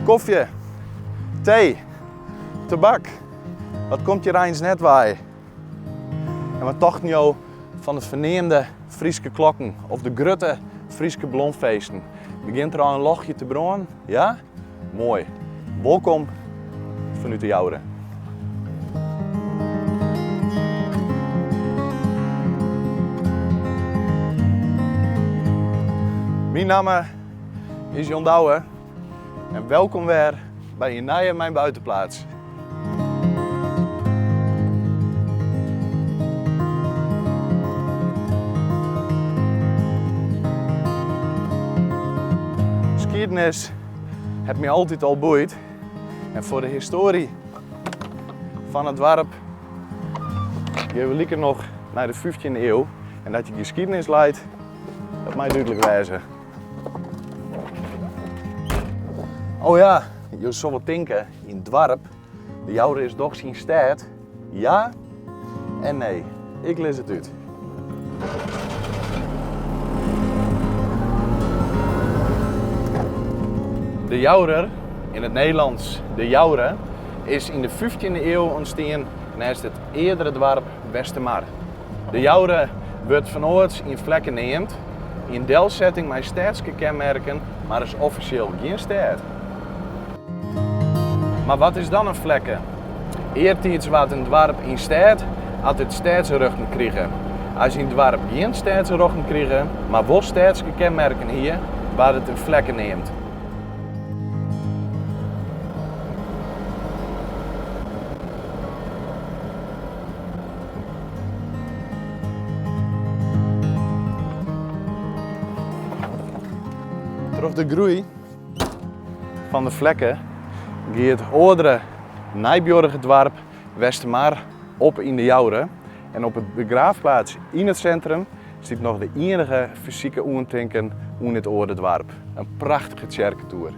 Kofje, tee, tabak, wat komt hjir eins net wei? En wat tochten jo fan de ferneamde Fryske klokken of de grutte Fryske blomfeesten? Begjint der al in ljochtje te brânen? Ja? Moai. Wolkom fanút de Joure. Myn namme is Jon Douwe en welkom wer by in nije Mijn Buitenplaats. Skiednis hat my altyd al boeid en foar de histoarje fan it doarp gean we likernôch nei de fyftjinde iuw en dat hjir geskiednis leit, dat mei dúdlik wêze. Oh ja, jo sille tinke, in doarp, de Joure is dochs gjin stêd? Ja en nee. Ik lis it út. De Jourer, yn it Nederlânsk de Joure, is yn de fyftjinde iuw ûntstien neist it eardere doarp Westermar. De Joure wurdt fanâlds in flekke neamd, in delsetting mei stedske kenmerken, mar is offisjeel gjin stêd. Mar wat is dan in flekke? Eartiids waard in doarp in stêd at it stêdsrjochten krige. As in doarp gjin stêdsrjochten krige, mar wol stedske kenmerken hie, waard it in flekke neamd. Troch de groei fan de flekke gie it oardere neibuorrige doarp Westermar op yn de Joure en op it begraafplaats yn it sintrum stiet noch de ienige fysike oantinken oan dit oarde doarp, in prachtige tsjerketoer.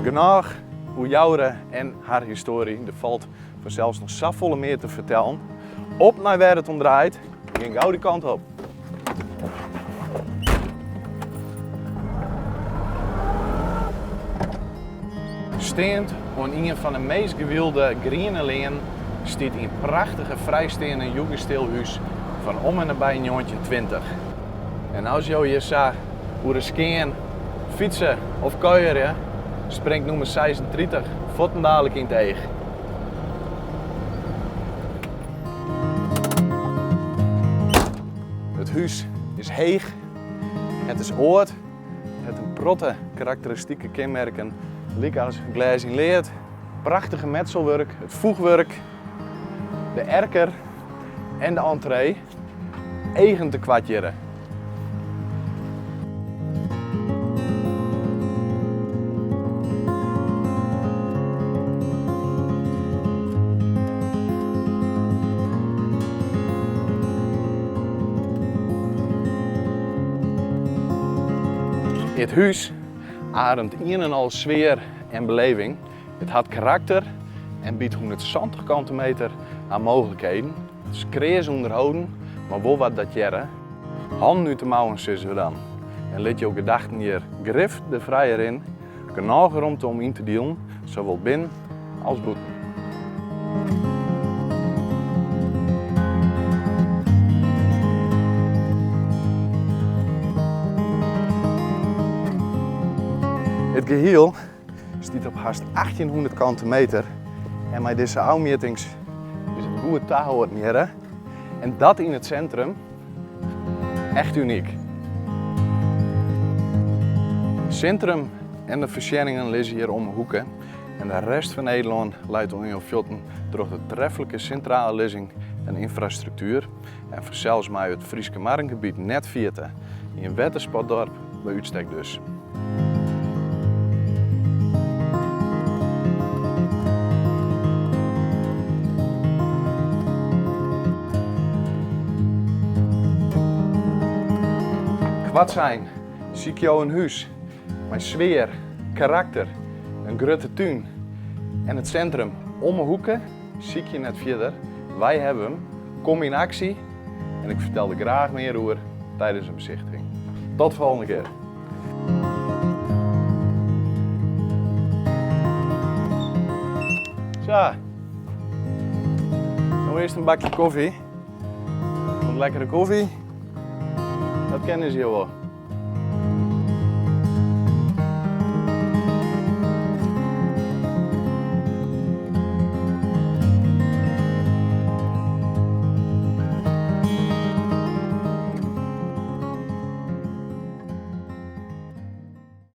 Genôch oer Joure en har histoarje, der falt fansels noch safolle mear te fertellen. Op nei wêr it om draait, gean gau dy kant op. Steand oan ien fan de meast gewylde griene leanen stiet in prachtige frijsteande jugendstilhús fan om en nabij 1920. En as jo hjir sa oer de skean fytse of kuierje, springt nûmer 36 fuortendalik yn it each. It hús is heech, it is âld, it hat in protte karakteristike kenmerken lykas glês yn lead, prachtige metselwurk, it foechwurk, de erker en de entree. Eagen te koart hjirre. It hús ademt ien en al sfear en beleving. It hat karakter en biedt 170 kante meter aan mooglikheden. It is kreas ûnderholden, mar wol wat datearre. Hannen út de mouwen sizze we dan. En lit jo gedachten hjir grif de frije rin. Genôch romte om yn te dielen, sawol binnen as bûten. It gehiel stiet op hast 1800 kante meter en mei dizze ôfmjittings is it goed tahâlden hjirre. En dat yn it sintrum, echt unyk. Sintrum en de foarsjenningen lizze hjir om 'e hoeke en de rest fan Nederlân leit oan jo fuotten troch de treflike sintrale lizzing en ynfrastruktuer. En fansels mei it Fryske Marrengebiet net ferjitte, in wettersportdorp by útstek dus. Koartsein, sykje jo in hús mei sfear, karakter, in grutte tún en it sintrum om 'e hoeke? Sykje net fierder, wy hawwe him. Kom yn aksje en ik fertel der graach mear oer. tidens in besichtiging. Tot de folgjende kear. Sa. No earst in bakje kofje. Want lekkere kofje, dat kenne se hjir wol.